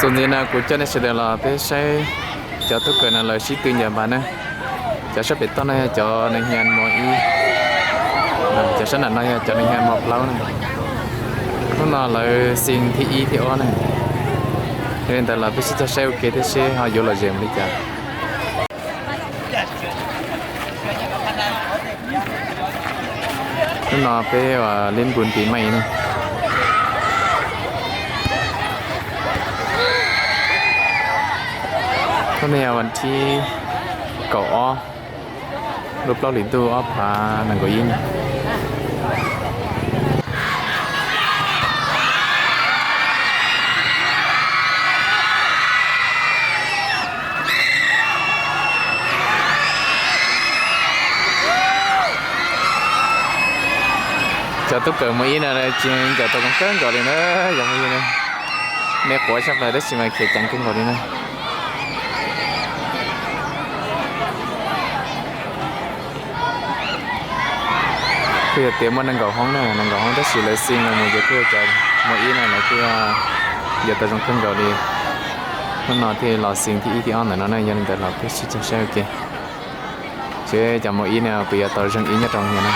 Tus ntxiv no kuv coj nej sawv daws los peb saib cov tub kawm no lawv sib tw ncaws npas na. Cov sab pem toj no yog cov neeg hia mos ib, cov sab nram no yog cov neeg hia mos plaub na. Hnub no lawv xees thib ib thib ob na. Yog li ntawd los peb sib cog saib ua ke thiab seb ho yuav lom zem li cas. Hnub no peb ua lib npus npis meej na. Hnub no yog vas thib kaum ob, lub plaub hlis ntuj ob phav nees nkaum ib na. Cov tub kawm mos ib no tsis nkawm tau zoo kawg nkaus li na, yog nej quav sab plaws tab sis mas khiav ceev kawg nkaus li na. Kuj yog tias muaj nees nkaum hoob na, nees nkaum hoob tab sis lawv xees los mus ces kuj yog cov mos ib no lawv kuj yuav tau zoo kawg nkaus li. Hnub no thiaj los xees thib ib thib ob ntawm no na, yog li ntawd los peb sib cog saib ua ke seb cov mos ib no puas yuav tau zeeg ib nyob rau hniav na.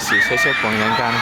Sim saib seb puas nkag na.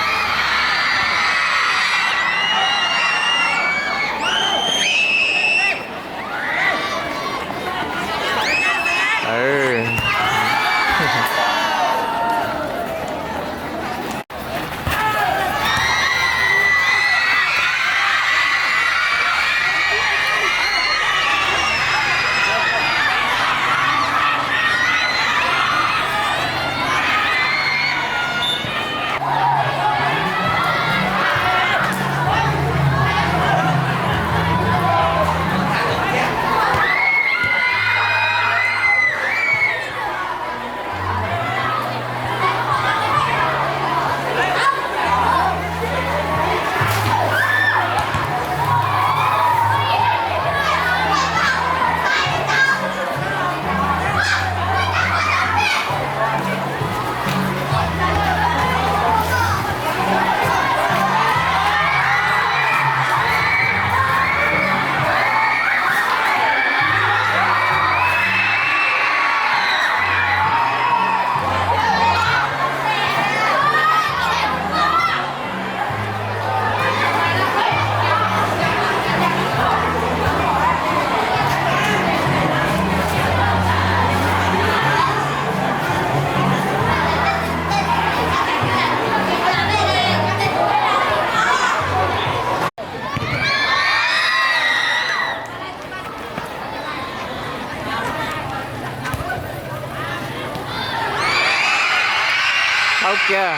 Tau kiag.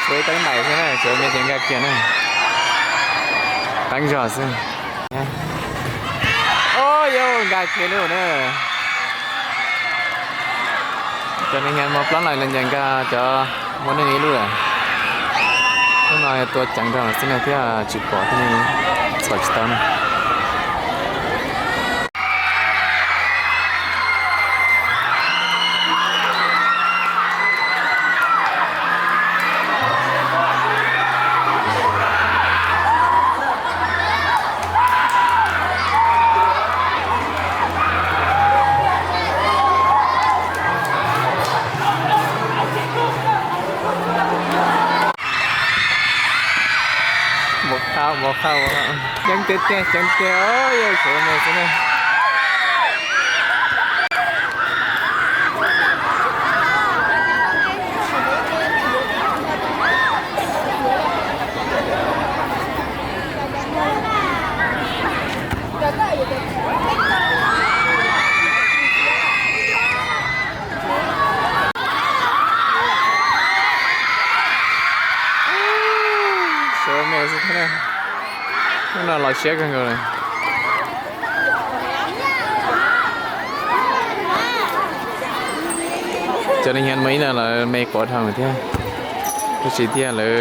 Tshuav ib teeb ntais xwb na, tshuav me ces nkag kiag na. Teeb zog xwb. Au, yuav nkag kiag lawm na. Cov neeg hia mos plaub los ncaim nkag cov muaj neeg ib lub lawm. Hnub no tua ceev nrog xwb na thiab tsis pom thiaj li txhom tsis tau na. Vov qhaj, ceeb tiag tiag, ceeb tiag, yog sawv me xwb na. Sawv me xwb thiab na. Hnub no los siab kawg nkaus li. Cov neeg nyob muaj ib no lawv me quav dhau thiab, tab sis thiaj lawv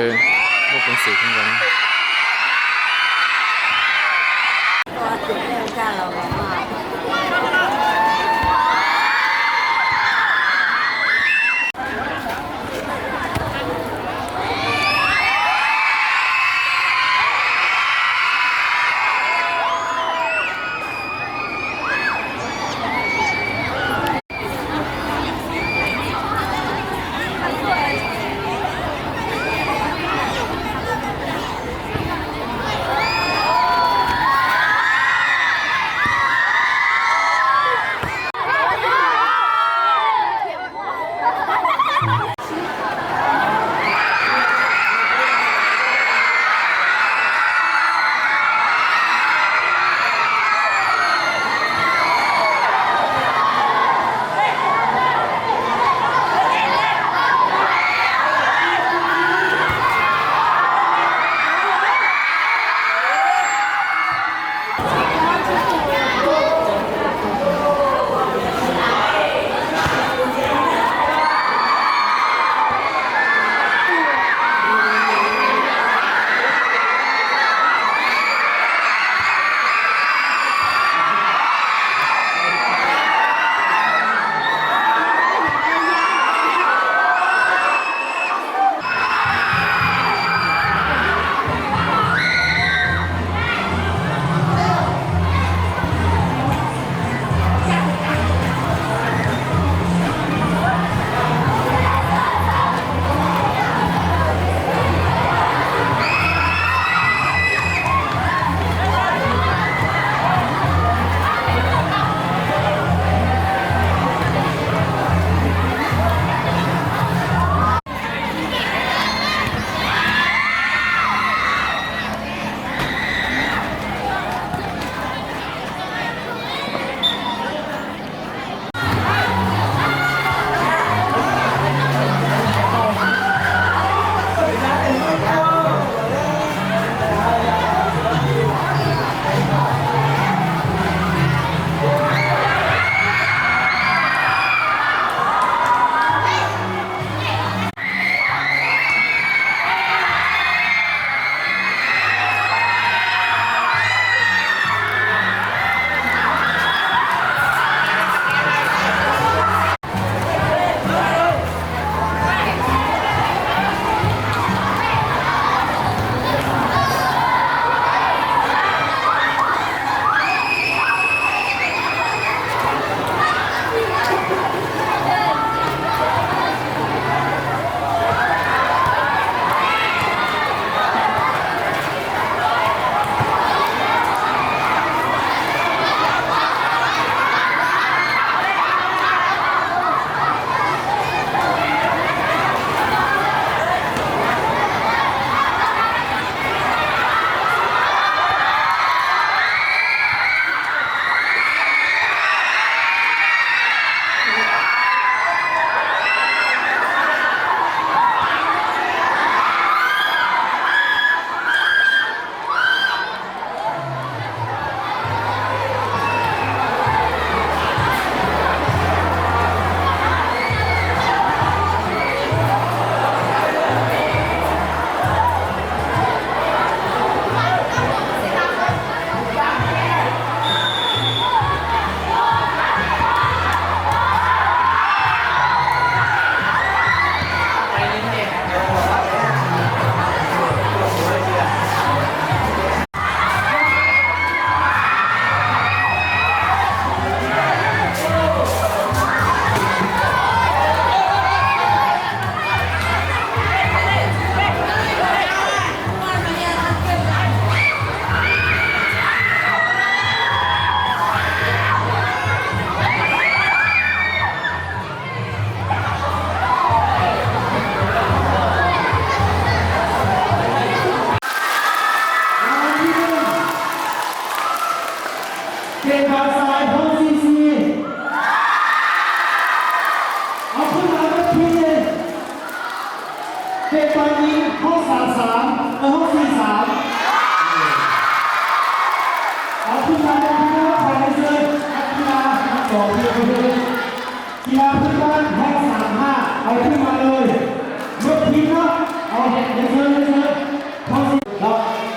muaj peev xwm kawg nkaus.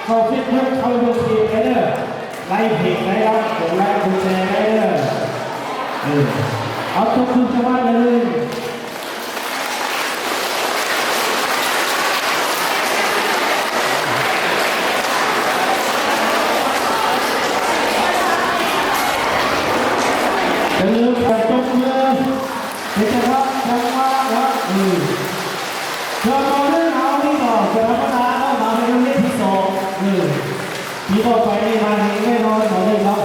Thov xij nyob thawj lub thi peb lawm, laiv phem laiv lab kuv laiv kuv tsev laiv lawm. Ob tug kws cov mab lawm. Cov lwm cov coob lwm, ces cov mab cov mab lawm. Cov mab lwm no li no, cov mab lwm no no no li li thi xom. Tiv tau pais li mas li no no li no.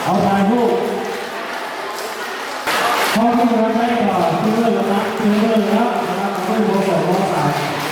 Hauv tais hauv. Koj kuj mus saib kom tus lwm no, tus lwm no, tus lwm no kom mus saib kom mus saib.